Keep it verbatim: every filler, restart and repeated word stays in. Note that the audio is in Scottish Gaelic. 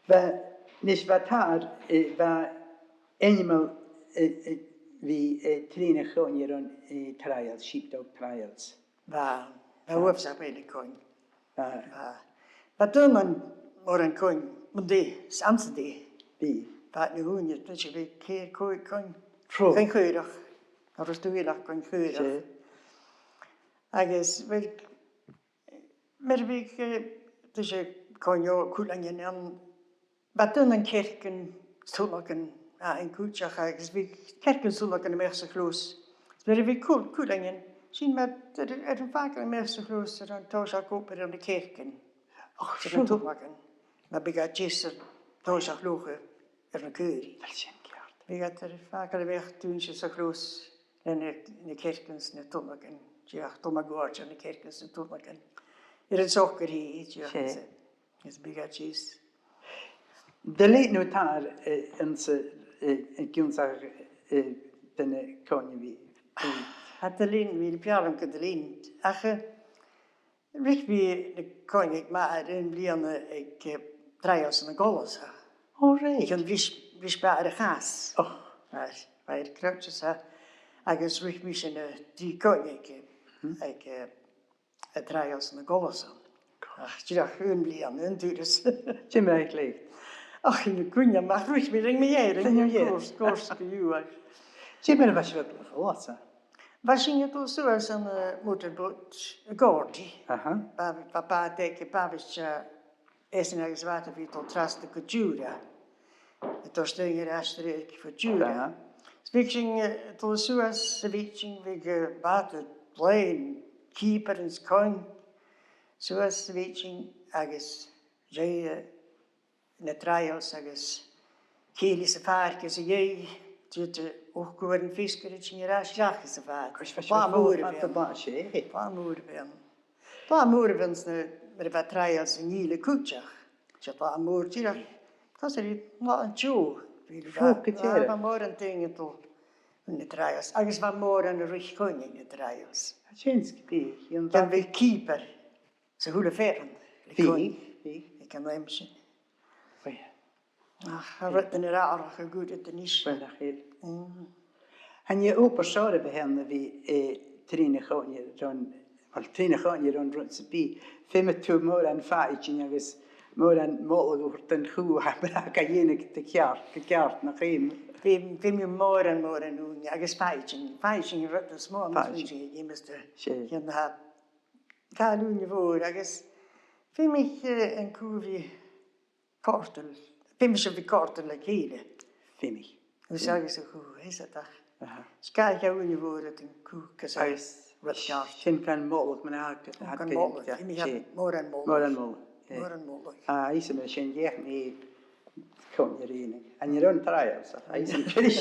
Bha, a-nis bha tòrr, eh, bha ainmeil, eh, eh, bha, eh, trèanadh choin air an, eh, trials, sheepdog trials. Bha, bha uabhasach math air coin. Bha. Bha. Bha daonnan mòran coin, mun dè, 's anns an dè. Bha. Bha na h-ùine, bha sinn a' faighinn ceithir, còig coin. True. Coin chaorach. Agus uill, coin chaorach. Seadh. Agus, uill, mar a bhiodh, eh, tusa coin òg, cuileagan ann, bha daonnan cearcan, tuilleadh, a, an cuideachd, agus bhiodh cearcan, tuilleadh a-mach sa chlos. Is mar a bhiodh cuil-, cuileagan, sin mar, air, air am fàgail a-mach sa chlos, air an toiseach obair air na cearcan. Och, air na tuilleagan. Nam biodh iad deas air toiseach luachaidh air na caoraich. Bheil sin ceart? Bhiodh iad air fàgail a-mach dùinte sa chlos, le na, na cearcan 's na tuilleagan, dìreach dol mun cuairt air na cearcan 's na tuilleagan. Air an socair, dìreach. Seadh. Is bhiodh iad deas. Dè leithid no tòrr, eh, anns a', eh, ag ionnsachadh, eh, de na coin a bhith, eh? Tha, dè leithid, bha mi a' faireachdainn gu dè leithid. Ach, eh, ruith mi na coin aig m' athair aon bhliadhna aig, eh, trials ann an Colbhasa. All right. Chionn bhris, bhris m' athair a chas. Oh. Bha e, bha e air crutches, eh, agus ruith mise na trì coin aige, aig, eh, a' trials ann an Colbhasa. Ach, dìreach aon bhliadhna, aon turas. Dè mar a chleachd? Ach, na coin, ach ruith mi, rinn mi dheth, rinn mi dheth. Cùrs, cùrs gu leòr. Dè mar a bha sibh a' dol a Cholbhasa? Bha sinn a' dol suas ann an, eh, motorboat, a' Gòrdaidh. Aha. Bha, bha, bha bàta aig, bha, bha, eh, esan agus m' athair a' dol trasna gu Diùra. A' toirt daoine air ais 's air adhart bho Diùra. Aha. Is bhiodh sinn, eh, a' dol suas sa mhadainn, bhiodh, eh, bàta làn, cìobair is coin, suas sa mhadainn agus dh'fhalbh, eh, na trials agus cèilidh sa phàirc às a dhèidh, dìreach ochd uairean feasgar a' tighinn air ais, seachad sa phàirc. Latha mòr a bh' ann. Latha mòr a bh' ann. Latha mòr a bh' ann 's na, mar a bha trials an Ìle cuideachd. 'S e latha mòr dìreach. Cos air latha an-diugh. Bha, bha mòran daoine a' dol na trials. Agus bha mòran a' ruith coin na trials. Sin 's gu bheil. Ghabh mi cìobair sa h-uile fearann le coin aig an aimsir sin. Ach, tha rudan air atharrachadh gu dearbh a-nis. Uill, nach eil. Mm. Chan e obair sònraichte a bh' ann a bhith, eh, trèanadh choin air an, uill, trèanadh choin air an rud sam bith. Feumaidh tu mòran fàidhean agus mòran moladh a thoirt dhan chù, tha mi a' smaoineachadh, gu ceart, gu ceart, nach fheum? Feumaidh, feumaidh mòran, mòran ùine agus fàidhean. Fàidhean, rud as motha, fàidhean. Fàidhean, eh, Mister. Seadh. Chan eil, tha, tha ùine mhòr agus feumaidh, eh, an cù a bhith còmhla, feumaidh sibh a bhith còmhla le chèile. Feumaidh. Agus, agus a' chù, is e dòcha. Aha. 'S gabh ùine mhòr aig an cù gus a rud ceart. Sin gun moladh mar a tha, tha gun moladh. Feumaidh iad mòran moladh. Mòran moladh. Mòran moladh. Ah, is e mar sin, dh'fheuch mi coin air aon. An e an trials, ah, is e an trials.